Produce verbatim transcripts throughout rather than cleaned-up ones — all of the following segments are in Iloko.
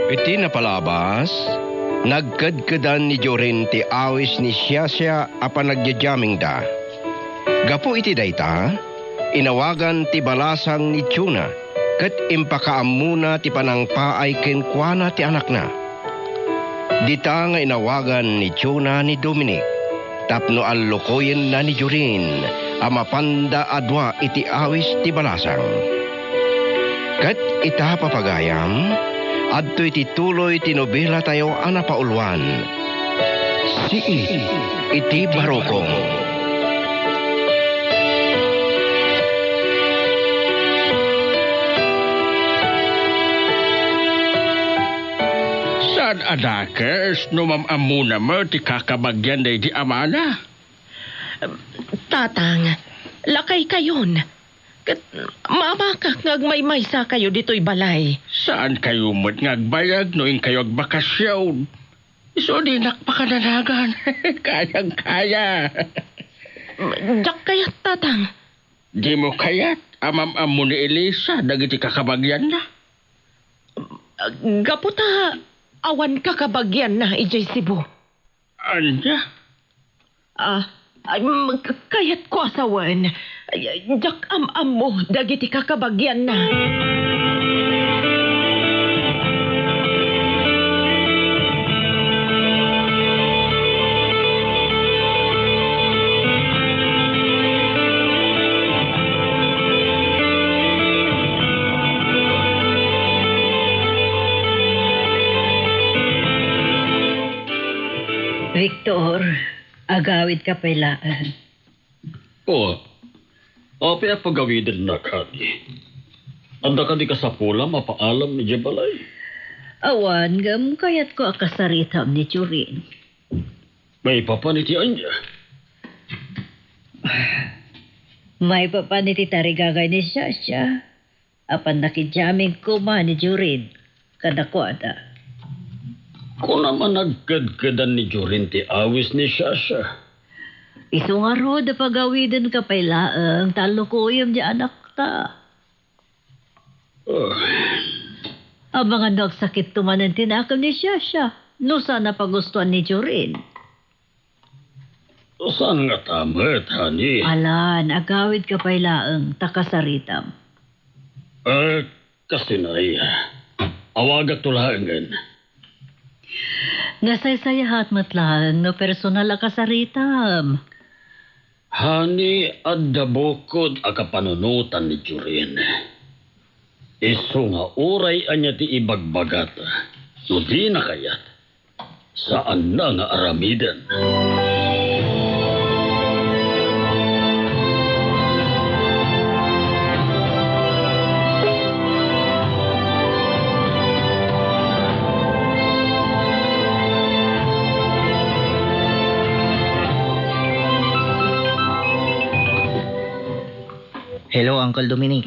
Iti napalabas, nagkedkedan ni Jorin ti awis ni Siasia a panagdiadiamingda. Gapu iti dayta, inawagan ti balasang ni Jonah ket impakaammona ti panangpaay kenkuana ti anakna. Dita nga inawagan ni Jonah ni Dominic tapno allukoyenna ni Jorin a mapanda a dua iti awis ti balasang. Ket ita, papagayam, adtoy ti tuloy ti nobelatayo a napauluan, Siit iti Barukong. Saan a dakes no maam-ammona met ti kakabagian daydi amana? Tatang, lakaykayon. Ket maamakak nga agmaymaysakayo ditoy balay. Saankayo met nga agbayag no inkayo agbakasyon. Isu dinak pakananagan. Kayang-kaya. Diak kayat, Tatang. Dimo kayat a maam-ammo ni Elisa dagiti kakabagianna? Gapu ta awan kakabagianna idiay Cebu. Ania? Ah, ay, mm, k-, kayatko a sawen. Ay, ay, diak am-ammo dagiti kakabagianna. Victor, agawidka pay laeng. O, apay a pagawidennak, honey? Adda kadi kasapulam a paalam idiay balay? Awan, ngem kayatko a kasaritam ni Jorin. Maipapan iti ania? Maipapan iti tarigagay ni Shasha. Apan nakidiaming koma ni Jorin kadakuada. Kunam a nagkedkedan ni Jorin ti awis ni Shasha. Isu ngarud a pagawidenka pay laeng ta allukoyem ti anakta. Ah. Amangan no agsakitto manen ti nakem ni Shasha, no saan a pagustuan ni Jorin. Saan ngata met, honey? Alan, agawidka pay laeng ta kasaritam. Eh, kasinay. Awagakto laengen. Nasaysayaat met laeng no personal a kasaritam. Honey, adda bukod a kapanunotan ni Jorin. Isu nga uray ania ti ibagbagata, no dina kayat, saanna nga aramiden. Hello, Uncle Dominic.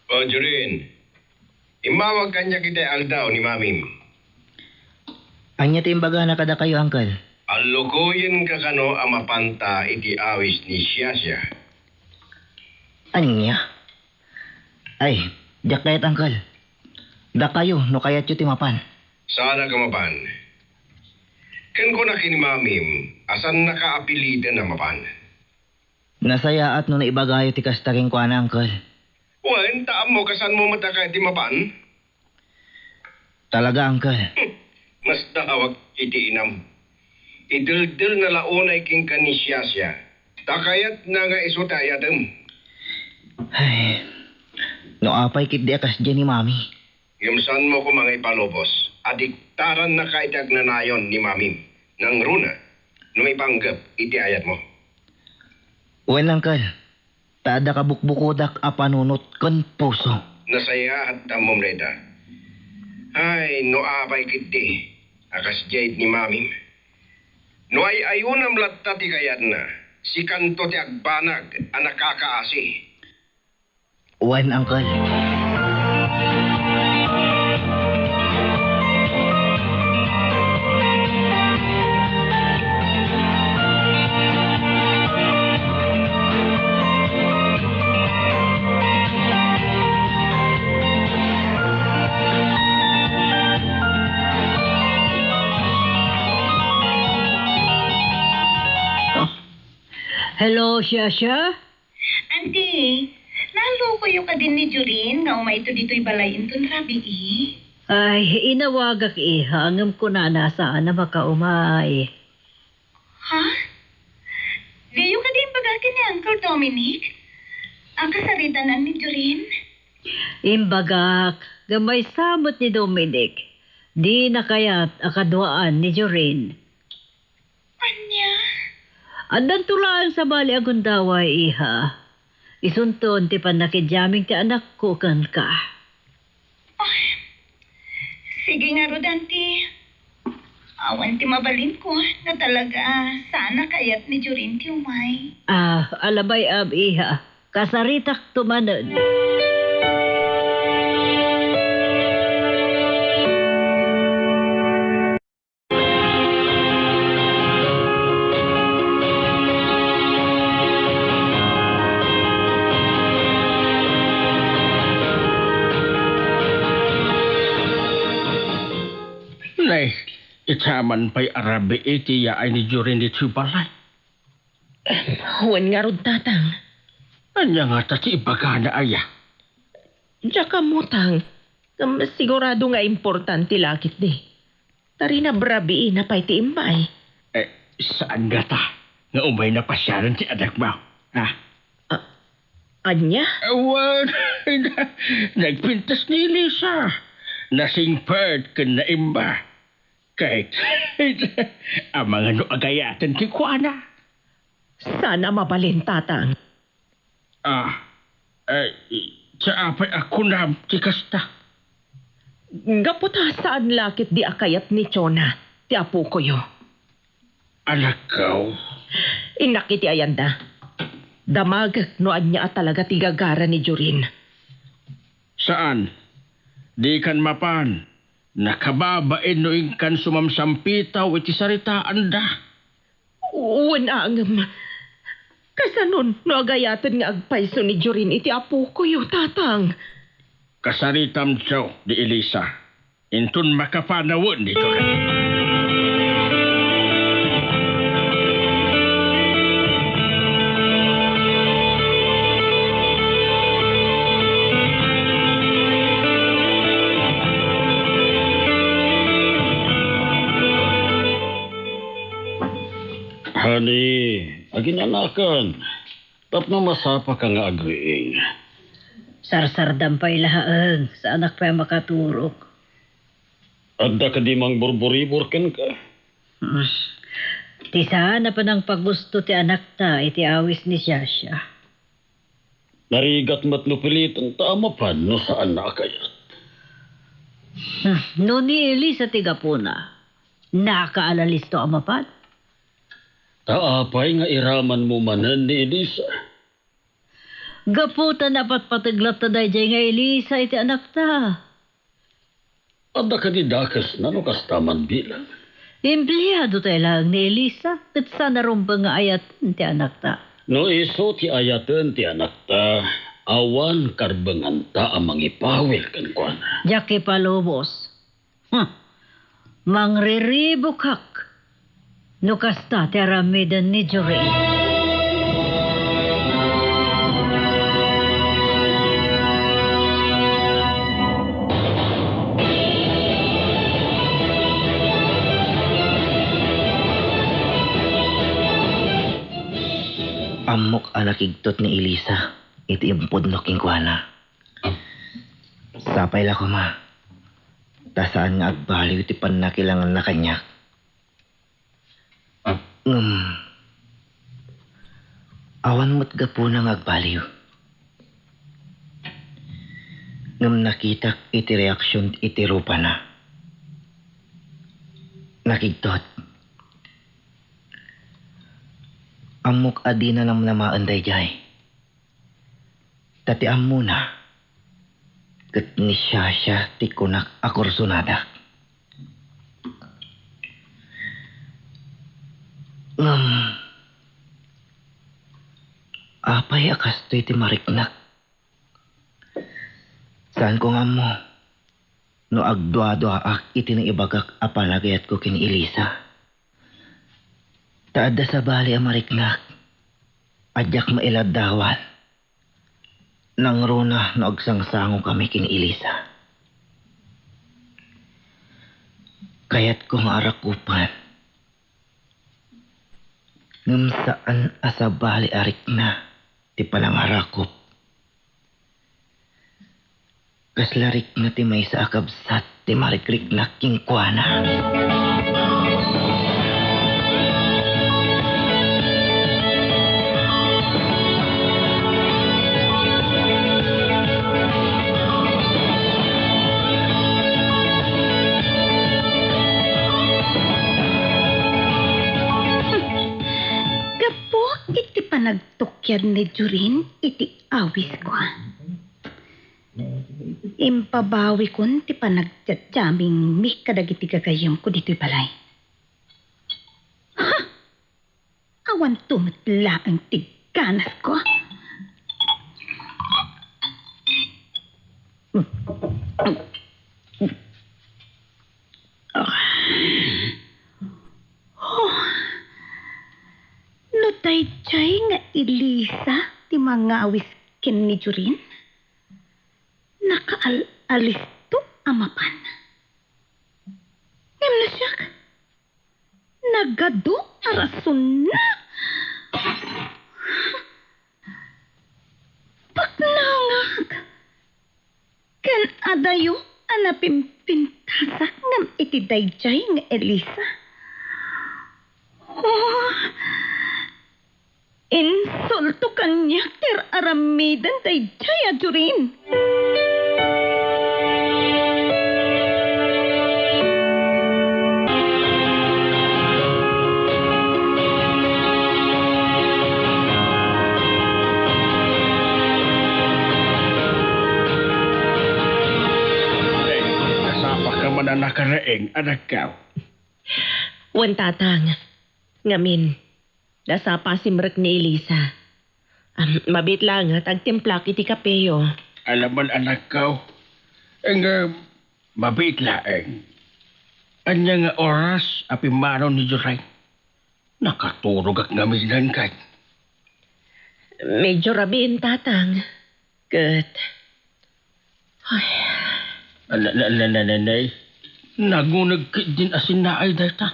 O, Jorin. Immawag kaniak itay aldaw ni Mamim. Ania ti imbagana kadakayo, Uncle? Allukoyenka kano a mapanta iti awis ni Shasha. Ania? Ay, diak kayat, Uncle. Dakayo, no kayatyo ti mapan. Saanak a mapan. Ken kuna ken ni Mamim a saannaka a piliten a mapan. Nasayaat no naibagayo ti kasta kenkuana, Uncle. Wen, ta ammok a saanmo met a kayat ti mapan. Talaga, Uncle. Masdaawak iti inam. Ideldelna la unay kenka ni Shasha, ta kayatna nga isu ti ayatem. Ay, no apay ketdi a kasdiay ni Mami. Ngem saanmo koma nga ipalubos a diktarannaka iti agnanayon ni Mamim, nangruna no maipanggep iti ayatmo. Wen, Uncle, ta adda kabukbukodak a panunot ken puso. Nasayaat ta ammom dayta. Ay, no apay ketdi a kasdiay ni Mamim. No ay-ayonam latta ti kayatna, sikanto ti agbanag a nakakaasi. Wen, Uncle. Hello, Shasha? Auntie, nalukoyo kadin ni Jorin nga umayto ditoy balay inton rabii? Ay, inawagak, iha, ngem kunana saan a makaumay. Ha? Diyo kadi imbaga ken ni Uncle Dominic? Ang kasaritanan ni Jorin? Imbagak, ngem maysa met ni Dominic. Dina kayat a kaduaan ni Jorin. Ania? Addanto laeng sabali a gundaway, iha. Isunton ti pannakidiaming ti anakko kenka. Ay, sige ngarud, Auntie. Awan ti mabalinko no talaga saan a kayat ni Jorin ti umay. Ah, alabay, ab, iha. Kasaritakto manen. Nay, ita man pay a rabii ti yaay ni Jorin ditoy balay. Wen ngarud, Tatang. Ania ngata ti ibagana aya? Diak ammo, Tang. Ngem sigurado nga importante la ketdi. Ta rinabrabiina pay ti immay. Eh, saan ngata nga umayna pasiaren ti anakmo? Ha? Ah, ania? Awan, nagpintas ni Elisa. Nasingpet ken naimba. Ket, amangan no agayaten kenkuana. Saan a mabalin, Tatang. Ah, eh, ti apay a kunam ti kasta? Gapu ta saan la ketdi a kayat ni Jonah, ti apokoyo. Anakko. Innak iti ayanda. Damagek no ania a talaga ti gagara ni Jorin. Saan? Dikan mapan. Nakababain no inkan sumamsampitaw iti saritaanda. Wen, ngem kasanon no agayaten nga agpayso ni Jorin iti apokoyo, Tatang? Kasaritamto ni Elisa. Inton makapanawen ni Jorin. Honey, aginanakan. Tapno masapaka nga agriing. Sarsardam pay laeng, saanak pay a makaturog. Adda kadi mangburburibor kenka? Hmm. Ti saan a panangpagusto ti anakta iti awis ni Shasha. Narigat met no pilitenta a mapan no saanna a kayat. Hmm, no ni Elisa ti gapuna, nakaala listo a mapan? Ta apay nga iramanmo manen ni Elisa? Gapu ta napatpateg latta daydiay nga Elisa iti anakta. Adda kadi dakesna no kasta man bilang? Empleado tay laeng ni Elisa, ket saan a rumbeng nga ayaten ti anakta. No isu ti ayaten ti anakta, awan karbenganta a mangipawil kenkuana. Diak ipalubos. Huh. Mangriribukak no kasta ti aramiden ni Jorin. Ammok a nakigtot ni Elisa iti impudno kenkuana. Sapay la koma, ta saan nga agbaliw ti pannakilanganna kaniak. Ngem, awan met gapuna nga agbaliw. Ngem nakitak iti reaksion iti rupana. Nakigtot. Ammok a dina namnamaen daydiay. Ta ti ammona, ket ni Shasha ti kunak a kursonadak. Ngem, apay a kastoy ti mariknak? Saanko nga ammo no agduaduaak iti naibagak a panagayatko ken ni Elisa. Ta adda sabali a mariknak. Diak mailaddawan. Nangruna no agsangsangokami ken ni Elisa. Kayatko nga arakupen. Ngem saan a sabali a rikna ti panangarakop. Kasla rikna ti maysa a kabsat ti marikriknak kenkuana. Gapu iti panagtukyad ni Jorin iti awisko. Impabawikon ti panagdiadiamingmi kadagiti gagayyemko ditoy balay. Ha! Awanto met laeng ti ganasko. Oh, no daydiay nga Elisa ti mangawis ken ni Jorin, nakaal-alisto a mapan. Ngem no siak, nagadu a rasonna. Paknangak ken adayo a napimpintasak ngem iti daydiay nga Elisa. Oh, insulto kaniak ti ar-aramiden daydiay a Jorin. Ay, nasapaka man a nakaraeng, anakko. Wen, Tatang. Ngamin, nasapa a simrek ni Elisa. Am, mabiit laeng ta agtimplak iti kapeyo. Alaman, anakko. Nga, mabiit laeng. Ania nga oras a pimmanaw ni Jorin? Nakaturogak ngaminen ket. Medyo rabiin, Tatang. Ket, ay. Na, na, na, na, na, nay. Naguneg ketdin a sinnaay dayta.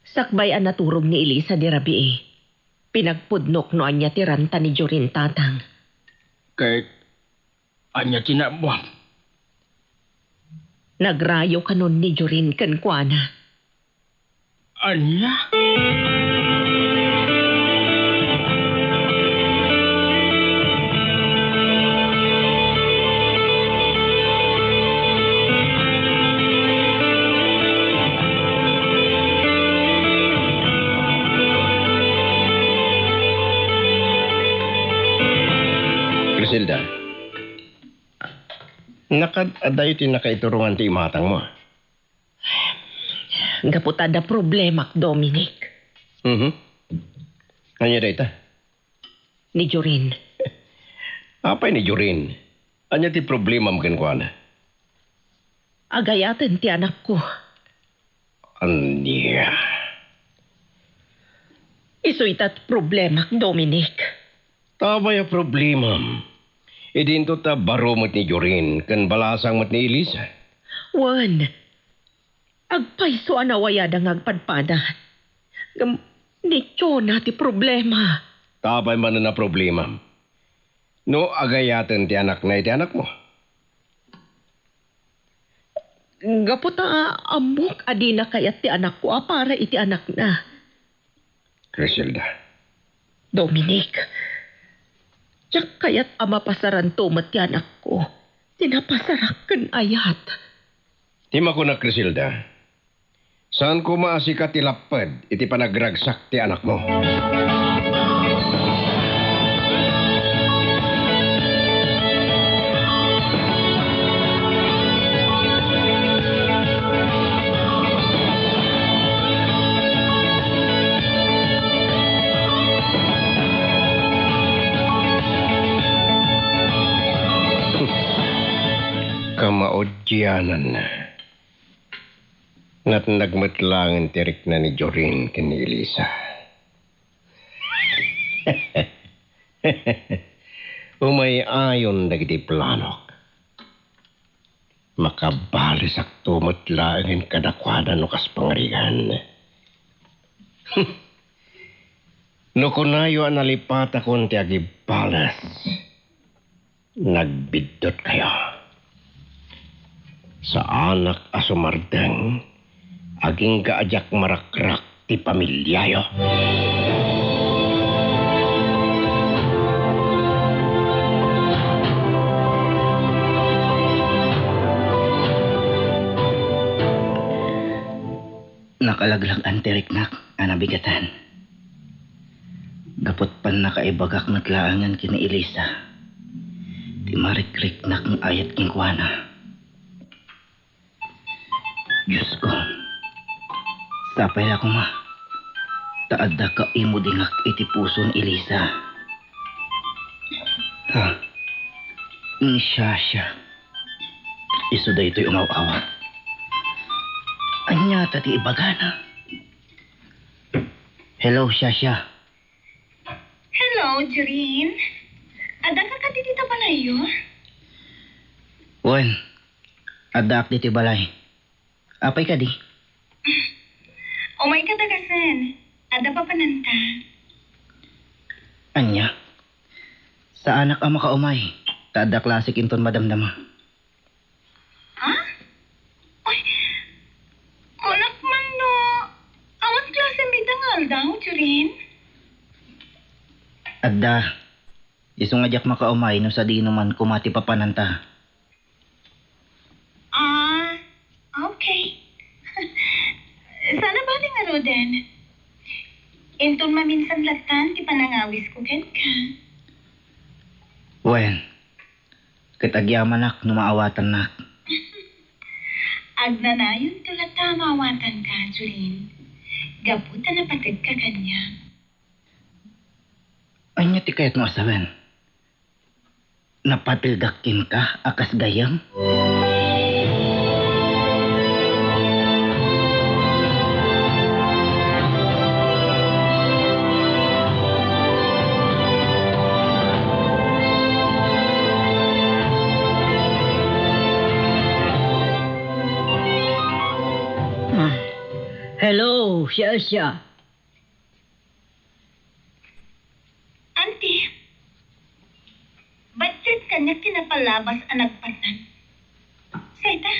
Sakbay a naturog ni Elisa di rabii, pinagpudnok no ania ti ranta ni Jorin, Tatang. Ket ania ti naammoam? Nagrayo kanon ni Jorin kenkuana. Ania? Criselda, nakad-adayo ti nakaiturongan ti imatangmo. Gapu ta adda problemak, Dominic. Mhm. Ania dayta? Ni Jorin. Apay ni Jorin? Ania ti problemam kenkuana? Agayaten ti anakko. Ania? Isu ita ti problemak, Dominic. Apay a problemam? Idinto ta baro met ni Jorin ken balasang met ni Elisa. Wen, agpayso a nawayada nga agpadpada. Ngem ni Jonah ti problema. Apay manen a problemam? No agayaten ti anakna iti anakmo? Gapu ta ammok a dina kayat ti anakko a para iti anakna. Criselda. Dominic, diak kayat a mapasaranto met ti anakko ti napasarak ken ayat. Ti makunak, Criselda, saan koma a sika ti lapped iti panagragsak ti anakmo. Kamaudiananna. Natnag met laeng ti rikna ni Jorin ken ni Elisa. Umay-ayon dagiti planok. Makabalesakto met laengen kadakuada no kas pangarigan. No kunayo a nalipatakon ti agibales, nagbiddutkaya. Saanak a sumardeng, agingga a diak marakrak ti pamiliayo. Nakalaglag-an ti riknak a nabigatan. Gapu ta pannakaibagak met laengen ken ni Elisa ti marikriknak nga ayat kenkuana. Diosko, sapay la koma ta adda kaimudingak iti puso ni Elisa. Ha? Ni Shasha. Isu daytoy umaw-awat. Ania ta ti ibagana? Hello, Shasha. Hello, Jorin. Adda ka kadi dita balayyo? Wen, addaak ditoy balay. Apay kadi? Umay ka dagasen. Adda papananta. Ania? Saanak a makaumay, ta adda klasek inton madamdama. Ha? Ay, kunak man no, awan klasem ita nga aldaw, Jorin? Adda. Isu nga diak makaumay no sadino man koma ti papananta. Ah, okay. Saan a bale ngaruden. Inton maminsan lattan ti panangawisko kenka. Wen, ket agyamanak no maawatannak. Agnanayonto latta a maawatanka, Jorin. Gapu ta napategka kaniak. Ania ti kayatmo a sawen? Napategak kenka a kas gayyem? Ah, hello, Shasha. Auntie, bad trip kaniak ti napalabas a nagpattan. Sayta,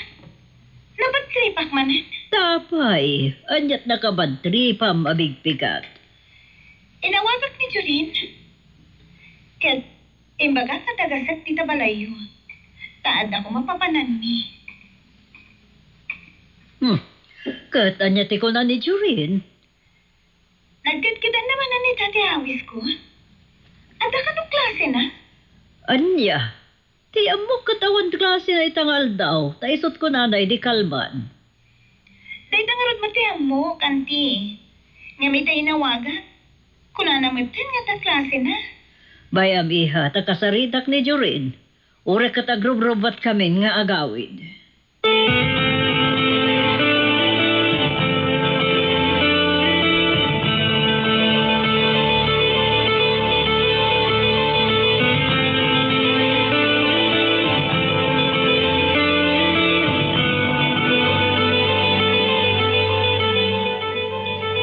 nabad tripak manen. Apay, aniat nakabad tripam a bigpigat? Inawagak ni Jorin. Ket imbagak nga dagasek dita balayyo. Ta adda koma papananmi. Hmm. Ket ania ti kuna ni Jorin? Nagkidkidanna manen ita ti awisko. Adda kano klasena? Ania? Ti ammok ket awan klasena ita nga aldaw, ta isut' kunana idi kalman. Dayta ngarud met ti ammok, Auntie. Ngem ita inawagak, kunana metten nga adda klasena. Bay-am, iha, ta kasaritak ni Jorin. Uray ket agrubrubatkamin nga agawid.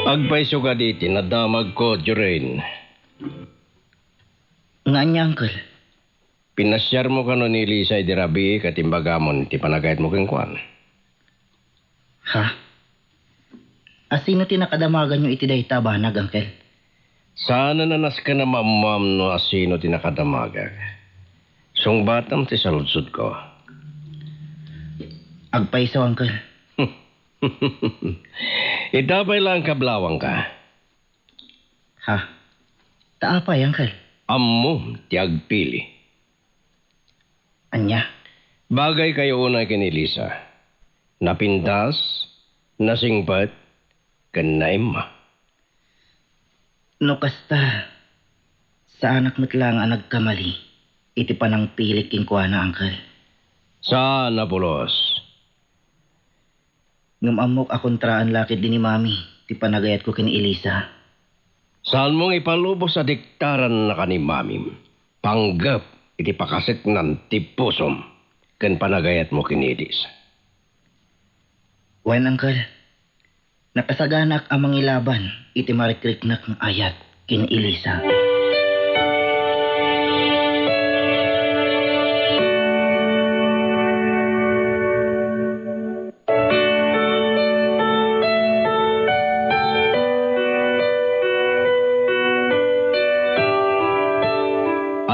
Agpayso kadi ti nadamagko, Jorin. Nga ania, Uncle? Pinasiarmo kano ni Elisa idi rabii ket imbagamon ti panagayatmo kenkuana? Ha? Asino ti nakadamaganyo iti dayta a banag, Uncle? Saanen a nasken a maammuam no asino ti nakadamagak. Sungbatam ti saludsodko. Agpayso, Uncle. Ita pay laeng kablawangka. Ha? Ta apay, Uncle? Ammom ti agpili. Ania? Bagaykayo unay ken ni Elisa. Napintas, nasingpet, ken naimma. No kasta, saanak met laeng a nagkamali iti panangpilik kenkuana, Uncle. Saan a pulos. Ngem ammok a kontraan la ketdi ni Mami ti panagayatko ken ni Elisa. Saanmo nga ipalubos a diktarannaka ni Mamim, panggep iti pakaseknan ti pusom ken panagayatmo ken ni Elisa. Wen, Uncle, nakasaganaak a mangilaban iti marikriknak nga ayat ken ni Elisa.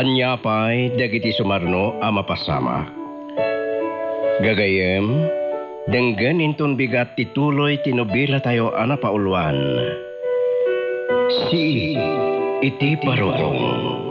Ania pay dagiti sumarno a mapasamak? Gagayyem, denggen inton bigat ti tuloy ti nobilatayo a napauluan, Sii iti Barukong.